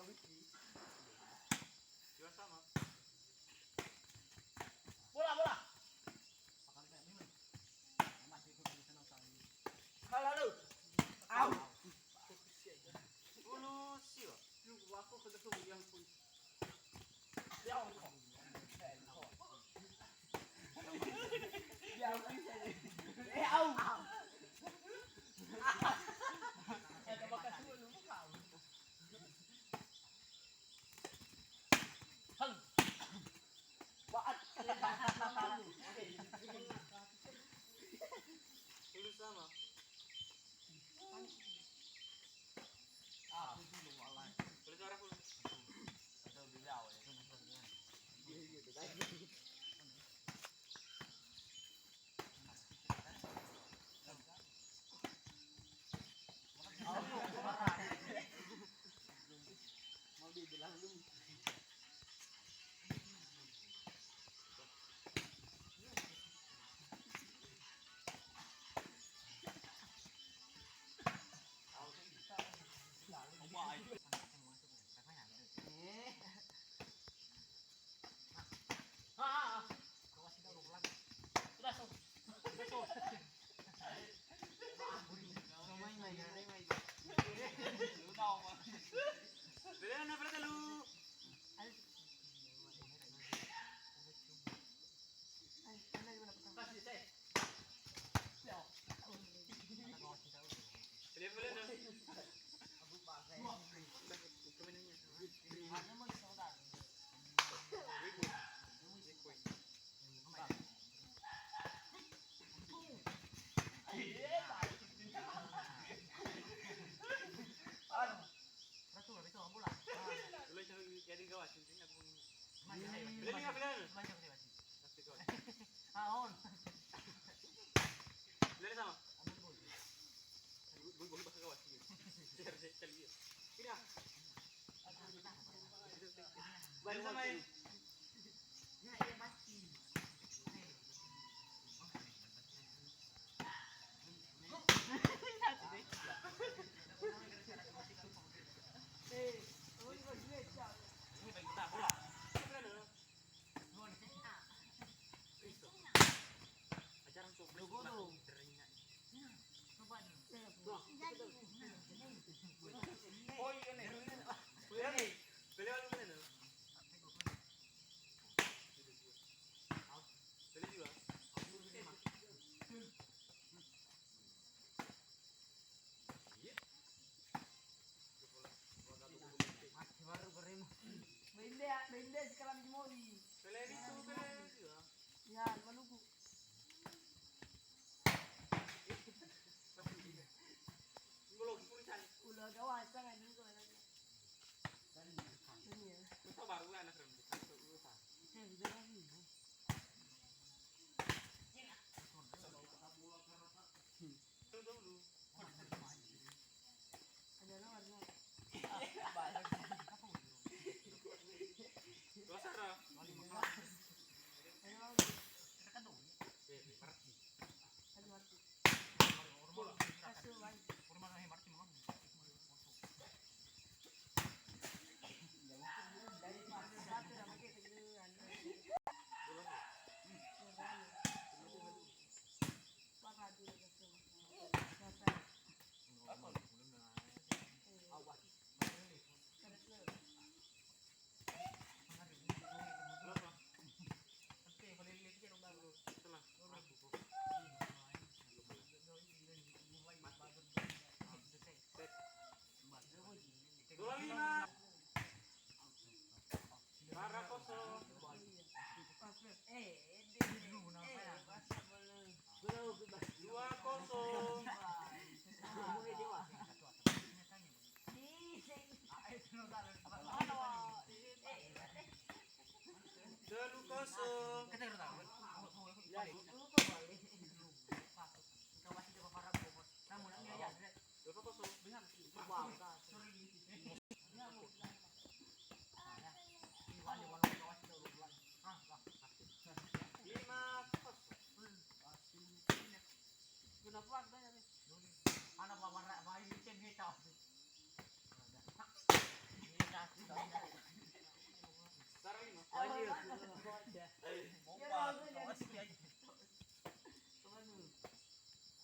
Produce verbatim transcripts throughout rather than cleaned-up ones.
Bola, bola. Halo, halo. Au. Ulu siwa. Lu aku ke tu yang pun. Yang. Yang. Eh, au. Ada makan dulu, au. Hal. Baat. Ulu sama. Ah, ulu sama. Boleh suara ulu. Atau di bawah ya, kan? Iya, iya, betul. Boleh sama. Boleh, boleh bahasa Jawa sih. Biar saya cari ya. Kira. Boleh sama ya. Mende, mende sekali lagi moli. Ya, lima lugu. Ulo gawasa kan ini kalau lagi. Ini ya. Kita baru anak rem. Eh, udah lagi.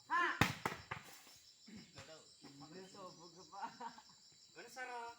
Ha. Mana Sarah?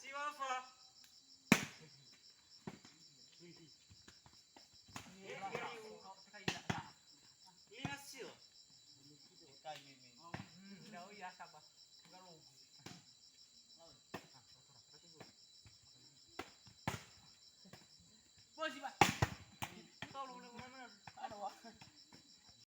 Siwafa. Lima sil. Bos, Pak.